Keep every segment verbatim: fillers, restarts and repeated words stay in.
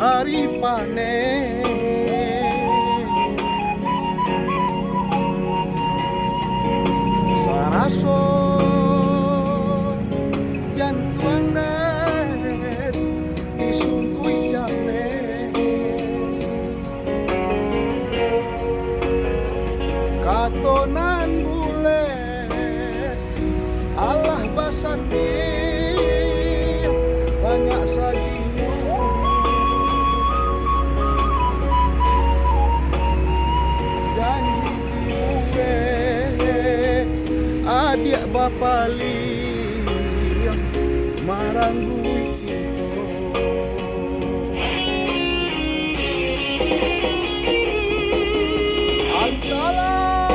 ari paneh. Saraso jantuang den disungkuik jaleh. Kato nan bulek, alah basandiang banyak sadinyo. Janji dibuek, adiak bapaliang marangguik. Antalah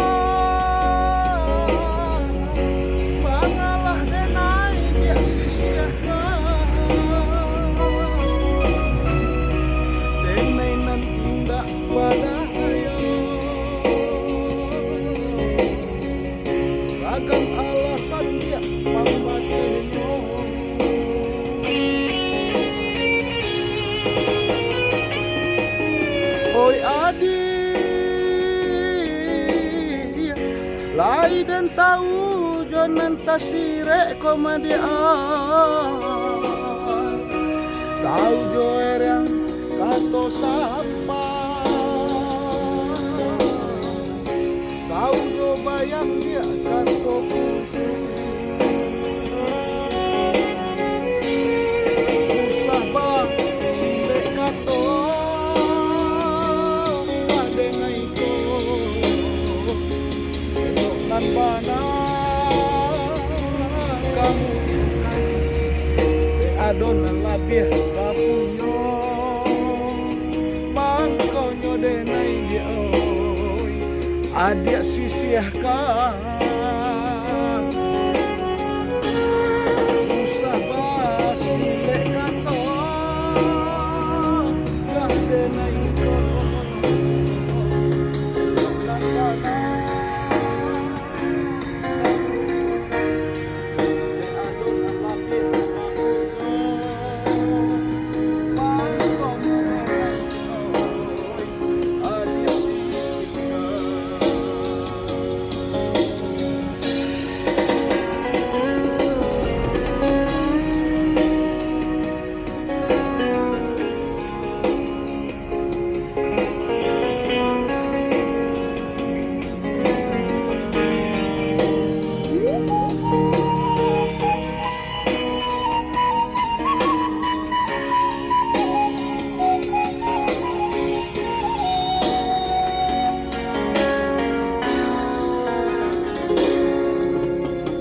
mangalah denai biak sisiah, denai nan indak badayo. Ragam alasan diak pambatinyo. Oi adiak, lai den tau jo nan tasirek ko madiak. Tau jo erang kato sampah. Tau jo bayang diak kato putuih. Usah basilek kato, ka denai ko. Elok nan bana kamu, dek ado nan labiah bapunyo. Mangkonyo denai diak oi, adiak sisiahkan. Usah basilek kato, dah denai ko.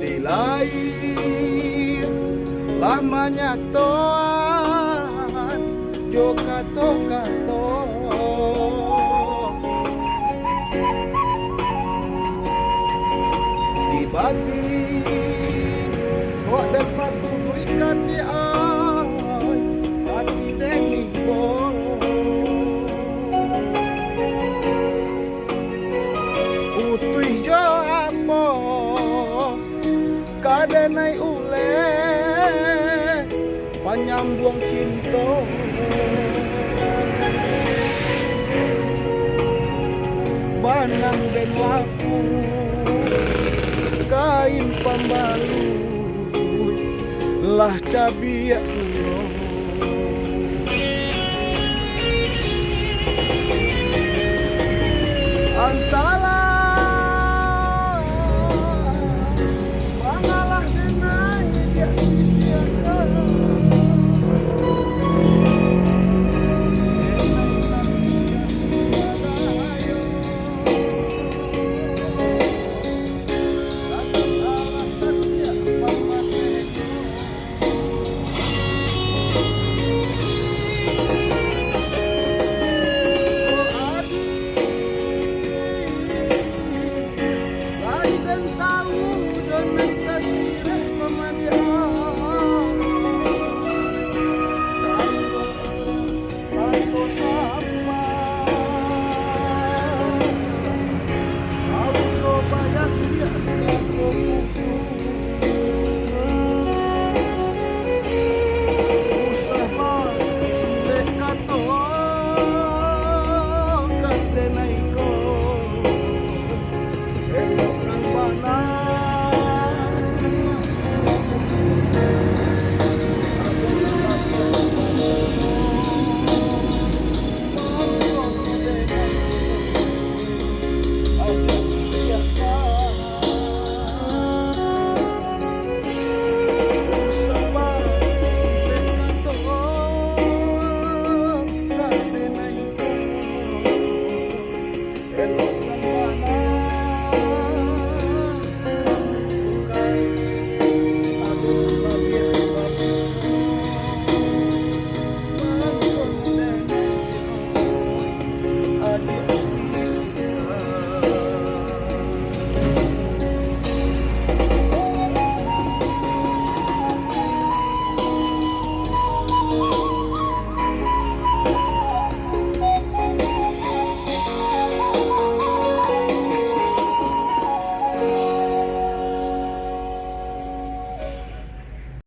Di lai lah manyatoan jo kato-kato. Di batin, kok den paturuikan di ai, ati den ibo. Utuih jo ambo, ka denai uleh panyambuang cinto. Banang den laku, kain pambaluik lah cabiak pulo.